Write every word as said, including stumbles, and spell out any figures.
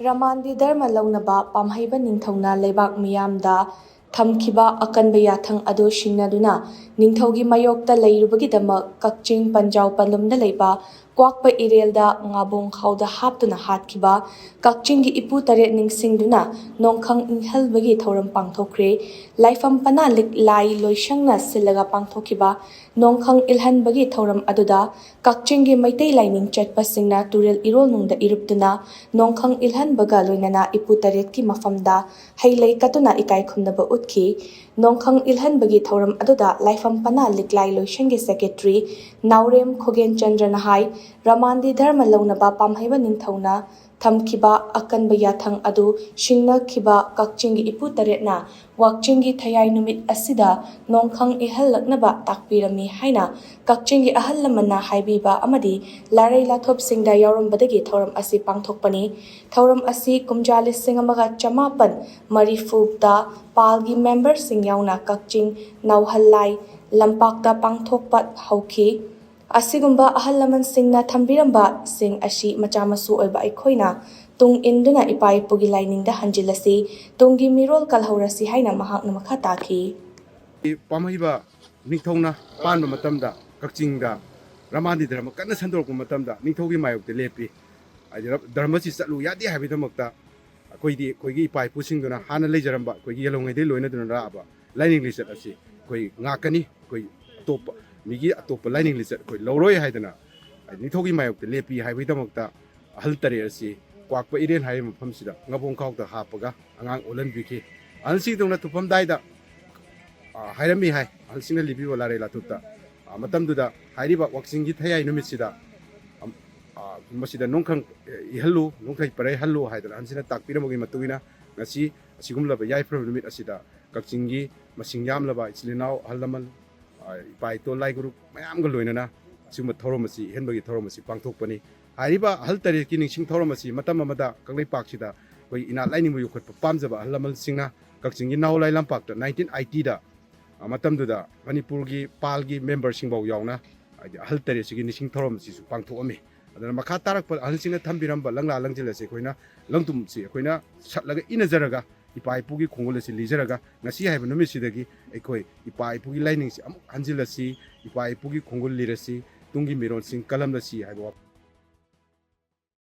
ꯔꯃꯥꯟꯗꯤ ꯙꯔꯃ ꯂꯧꯅꯕ ꯄꯥꯝꯍꯩꯕ ꯅꯤꯡꯊꯧꯅ ꯂꯩꯕꯥꯛ ꯃꯤꯌꯥꯝꯗ ꯊꯝꯈꯤꯕ ꯑꯀꯟꯕ ꯌꯥꯊꯪ ꯑꯗꯨ ꯁꯤꯡꯅꯗꯨꯅ ꯅꯤꯡꯊꯧꯒꯤ ꯃꯥꯌꯣꯛꯇ ꯂꯩꯔꯨꯕꯒꯤꯗꯃꯛ ꯀꯛꯆꯤꯡ ꯄꯟꯖꯥꯎ ꯄꯟꯗꯨꯝꯗ ꯂꯩꯕ ꯀ꯭ꯋꯥꯛꯄ ꯏꯔꯦꯜꯗ ꯉꯥꯕꯣꯡ ꯈꯥꯎꯗ ꯍꯥꯞꯇꯨꯅ ꯍꯥꯠꯈꯤꯕ ꯀꯛꯆꯤꯡꯒꯤ ꯏꯄꯨ ꯇꯔꯦꯠ ꯅꯤꯡꯁꯤꯡꯗꯨꯅ ꯅꯣꯡꯈꯪ ꯏꯪꯍꯜꯕꯒꯤ ꯊꯧꯔꯝ ꯄꯥꯡꯊꯣꯛꯈ꯭ꯔꯦ꯫ ꯂꯥꯏꯐꯝ ꯄꯅꯥ ꯂꯤꯛꯂꯥꯏ ꯂꯣꯏꯁꯪꯅ ꯁꯤꯜꯂꯒ ꯄꯥꯡꯊꯣꯛꯈꯤꯕ ꯅꯣꯡꯈꯪ ꯏꯜꯍꯟꯕꯒꯤ ꯊꯧꯔꯝ ꯑꯗꯨꯗ ꯀꯛꯆꯤꯡꯒꯤ ꯃꯩꯇꯩ ꯂꯥꯏꯅꯤꯡ ꯆꯠꯄꯁꯤꯡꯅ ꯇꯨꯔꯦꯜ ꯏꯔꯣꯜꯅꯨꯡꯗ ꯏꯔꯨꯞꯇꯨꯅ ꯅꯣꯡꯈꯪ ꯏꯜꯍꯟꯕꯒ ꯂꯣꯏꯅꯅ ꯏꯄꯨ ꯇꯔꯦꯠꯀꯤ ꯃꯐꯝꯗ ꯍꯩ ꯂꯩ ꯀꯠꯇꯨꯅ ꯏꯀꯥꯏ ꯈꯨꯝꯅꯕ ꯎꯠꯈꯤ꯫ ꯅꯣꯡꯈꯪ ꯏꯜꯍꯟꯕꯒꯤ ꯊꯧꯔꯝ ꯑꯗꯨꯗ ꯂꯥꯏꯐꯝ ꯄꯅꯥ ꯂꯤꯛꯂꯥꯏ ꯂꯣꯏꯁꯪꯒꯤ ꯁꯦꯀ꯭ꯔꯦꯇꯔꯤ ꯅꯥꯎꯔꯦꯝ ꯈꯣꯒꯦꯟ ꯆꯟꯗ꯭ꯔꯅ ꯍꯥꯏ, ꯔꯃꯥꯟꯗꯤ ꯙꯔꯃ ꯂꯧꯅꯕ ꯄꯥꯝꯍꯩꯕ ꯅꯤꯡꯊꯧꯅ ꯊꯝꯈꯤꯕ ꯑꯀꯟꯕ ꯌꯥꯊꯪ ꯑꯗꯨ ꯁꯤꯡꯅꯈꯤꯕ ꯀꯛꯆꯤꯡꯒꯤ ꯏꯄꯨ ꯇꯔꯦꯠꯅ ꯋꯥꯛꯆꯤꯡꯒꯤ ꯊꯌꯥꯏ ꯅꯨꯃꯤꯠ ꯑꯁꯤꯗ ꯅꯣꯡꯈꯪ ꯏꯍꯜꯂꯛꯅꯕ ꯇꯥꯛꯄꯤꯔꯝꯃꯤ ꯍꯥꯏꯅ ꯀꯛꯆꯤꯡꯒꯤ ꯑꯍꯜ ꯂꯃꯟꯅ ꯍꯥꯏꯕꯤꯕ ꯑꯃꯗꯤ ꯂꯥꯏꯔꯩ ꯂꯥꯊꯣꯞꯁꯤꯡꯗ ꯌꯥꯎꯔꯝꯕꯗꯒꯤ ꯊꯧꯔꯝ ꯑꯁꯤ ꯄꯥꯡꯊꯣꯛꯄꯅꯤ꯫ ꯊꯧꯔꯝ ꯑꯁꯤ ꯀꯨꯝꯖꯥ ꯂꯤꯁꯤꯡ ꯑꯃꯒ ꯆꯃꯥꯄꯟ ꯃꯔꯤꯐꯨꯗ ꯄꯥꯜꯒꯤ ꯃꯦꯝꯕꯔꯁꯤꯡ ꯌꯥꯎꯅ ꯀꯛꯆꯤꯡ ꯅꯥꯎꯍꯜꯂꯥꯏ ꯂꯝꯄꯥꯛꯇ ꯄꯥꯡꯊꯣꯛꯄ ꯍꯧꯈꯤ꯫ ꯑꯁꯤꯒꯨꯝꯕ ꯑꯍꯜ ꯂꯃꯟꯁꯤꯡꯅ ꯊꯝꯕꯤꯔꯝꯕꯁꯤꯡ ꯑꯁꯤ ꯃꯆꯥ ꯃꯁꯨ ꯑꯣꯏꯕ ꯑꯩꯈꯣꯏꯅ ꯇꯨꯡ ꯏꯟꯗꯨꯅ ꯏꯄꯥ ꯏꯄꯨꯒꯤ ꯂꯥꯏꯅꯤꯡꯗ ꯍꯟꯖꯤꯜꯂꯁꯤ, ꯇꯨꯡꯒꯤ ꯃꯤꯔꯣꯜ ꯀꯜꯍꯧꯔꯁꯤ ꯍꯥꯏꯅ ꯃꯍꯥꯛꯅ ꯃꯈꯥ ꯇꯥꯈꯤ꯫ ꯄꯥꯝꯍꯩꯕ ꯅꯤꯡꯊꯧꯅ ꯄꯥꯟꯕ ꯃꯇꯝꯗ ꯀꯛꯆꯤꯡꯗ ꯔꯃꯥꯟꯗꯤ ꯙꯔꯃ ꯀꯟꯅ ꯁꯟꯗꯣꯔꯛꯄ ꯃꯇꯝꯗ ꯅꯤꯡꯊꯧꯒꯤ ꯃꯥꯌꯣꯛꯇ ꯂꯦꯞꯄꯤ꯫ ꯍꯥꯏꯗꯤ ꯙꯔꯃꯁꯤ ꯆꯠꯂꯨ ꯌꯥꯗꯦ ꯍꯥꯏꯕꯒꯤꯗꯃꯛꯇ ꯑꯩꯈꯣꯏꯗꯤ ꯑꯩꯈꯣꯏꯒꯤ ꯏꯄꯥ ꯏꯄꯨꯁꯤꯡꯗꯨꯅ ꯍꯥꯟꯅ ꯂꯩꯖꯔꯝꯕ ꯑꯩꯈꯣꯏꯒꯤ ꯌꯦꯜꯍꯧꯉꯩꯗꯒꯤ ꯂꯣꯏꯅꯗꯨꯅ ꯂꯥꯛꯑꯕ ꯂꯥꯏꯅꯤꯡ ꯂꯤꯆꯠ ꯑꯁꯤ ꯑꯩꯈꯣꯏ ꯉꯥꯛꯀꯅꯤ꯫ ꯑꯩꯈꯣꯏ ꯑꯇꯣꯞꯄ ꯃꯤꯒꯤ ꯑꯇꯣꯞꯄ ꯂꯥꯏꯅꯤꯡ ꯂꯤꯆꯠ ꯑꯩꯈꯣꯏ ꯂꯧꯔꯣꯏ ꯍꯥꯏꯗꯅ ꯅꯤꯡꯊꯧꯒꯤ ꯃꯥꯌꯣꯛꯇ ꯂꯦꯞꯄꯤ ꯍꯥꯏꯕꯒꯤꯗꯃꯛꯇ ꯑꯍꯜ ꯇꯔꯦꯠ ꯑꯁꯤ ꯀ꯭ꯋꯥꯛꯄ ꯏꯔꯦꯟ ꯍꯥꯏꯔꯤꯕ ꯃꯐꯝꯁꯤꯗ ꯉꯥꯕꯣꯡ ꯈꯥꯎꯗ ꯍꯥꯞꯄꯒ ꯑꯉꯥꯡ ꯑꯣꯜꯍꯟꯕꯤꯈꯤ꯫ ꯑꯍꯜꯁꯤꯡꯗꯧꯅ ꯇꯨꯝꯐꯝꯗꯥꯏꯗ ꯍꯥꯏꯔꯝꯃꯤ ꯍꯥꯏ꯫ ꯑꯍꯜꯁꯤꯡꯅ ꯂꯤꯕꯤꯕ ꯂꯥꯏꯔꯩ ꯂꯥꯊꯨꯞꯇ ꯃꯇꯝꯗꯨꯗ ꯍꯥꯏꯔꯤꯕ ꯋꯥꯛꯆꯤꯡꯒꯤ ꯊꯌꯥꯏ ꯅꯨꯃꯤꯠꯁꯤꯗ ꯃꯁꯤꯗ ꯅꯣꯡꯈꯪ ꯏꯍꯜꯂꯨ, ꯅꯣꯡꯈꯩ ꯄꯔꯩ ꯍꯜꯂꯨ ꯍꯥꯏꯗꯅ ꯑꯍꯜꯁꯤꯡꯅ ꯇꯥꯛꯄꯤꯔꯝꯕꯒꯤ ꯃꯇꯨꯡ ꯏꯟꯅ ꯉꯁꯤ ꯑꯁꯤꯒꯨꯝꯂꯕ ꯌꯥꯏꯐꯔꯕ ꯅꯨꯃꯤꯠ ꯑꯁꯤꯗ ꯀꯛꯆꯤꯡꯒꯤ ꯃꯁꯤꯡ ꯌꯥꯝꯂꯕ ꯏꯆꯤꯜ ꯏꯅꯥꯎ, ꯑꯍꯜ ꯂꯃꯟ, ꯏꯄꯥ ꯏꯇꯣꯜ ꯂꯥꯏ ꯒꯨꯔꯨ ꯃꯌꯥꯝꯒ ꯂꯣꯏꯅꯅ ꯑꯁꯤꯒꯨꯝꯕ ꯊꯧꯔꯝ ꯑꯁꯤ ꯏꯍꯟꯕꯒꯤ ꯊꯧꯔꯝ ꯑꯁꯤ ꯄꯥꯡꯊꯣꯛꯄꯅꯤ꯫ ꯍꯥꯏꯔꯤꯕ ꯑꯍꯜ ꯇꯔꯦꯠꯀꯤ ꯅꯤꯡꯁꯤꯡ ꯊꯧꯔꯝ ꯑꯁꯤ ꯃꯇꯝ ꯑꯃꯗ ꯀꯪꯂꯩꯄꯥꯛꯁꯤꯗ ꯑꯩꯈꯣꯏ ꯏꯅꯥꯠ ꯂꯥꯏꯅꯤꯡꯕ ꯌꯣꯛꯈꯠꯄ ꯄꯥꯝꯖꯕ ꯑꯍꯜ ꯂꯃꯟꯁꯤꯡꯅ ꯀꯛꯆꯤꯡꯒꯤ ꯅꯥꯎꯂꯥꯏ ꯂꯝꯄꯥꯛꯇ ꯅꯥꯏꯟꯇꯤꯟ ꯑꯥꯏꯇꯤꯗ ꯃꯇꯝꯗꯨꯗ ꯃꯅꯤꯄꯨꯔꯒꯤ ꯄꯥꯜꯒꯤ ꯃꯦꯝꯕꯔꯁꯤꯡꯐꯥꯎ ꯌꯥꯎꯅ ꯍꯥꯏꯗꯤ ꯑꯍꯜ ꯇꯔꯦꯠꯁꯤꯒꯤ ꯅꯤꯡꯁꯤꯡ ꯊꯧꯔꯝ ꯑꯁꯤꯁꯨ ꯄꯥꯡꯊꯣꯛꯑꯝꯃꯤ꯫ ꯑꯗꯨꯅ ꯃꯈꯥ ꯇꯥꯔꯛꯄ ꯑꯍꯜꯁꯤꯡꯅ ꯊꯝꯕꯤꯔꯝꯕ ꯂꯪꯂꯥ ꯂꯪꯖꯤꯜ ꯑꯁꯤ ꯑꯩꯈꯣꯏꯅ, ꯂꯪꯗꯨꯝꯁꯤ ꯑꯩꯈꯣꯏꯅ ꯁꯠꯂꯒ ꯏꯅꯖꯔꯒ, ꯏꯄꯥ ꯏꯄꯨꯒꯤ ꯈꯣꯡꯒꯨꯜ ꯑꯁꯤ ꯂꯤꯖꯔꯒ, ꯉꯁꯤ ꯍꯥꯏꯕ ꯅꯨꯃꯤꯠꯁꯤꯗꯒꯤ ꯑꯩꯈꯣꯏ ꯏꯄꯥ ꯏꯄꯨꯒꯤ ꯂꯥꯏꯅꯤꯡꯁꯤ ꯑꯃꯨꯛ ꯍꯟꯖꯤꯜꯂꯁꯤ, ꯏꯄꯥ ꯏꯄꯨꯒꯤ ꯈꯣꯡꯒꯨꯜ ꯂꯤꯔꯁꯤ, ꯇꯨꯡꯒꯤ ꯃꯤꯔꯣꯜꯁꯤꯡ ꯀꯜꯂꯝꯂꯁꯤ ꯍꯥꯏꯕ ꯋꯥꯐꯝ꯫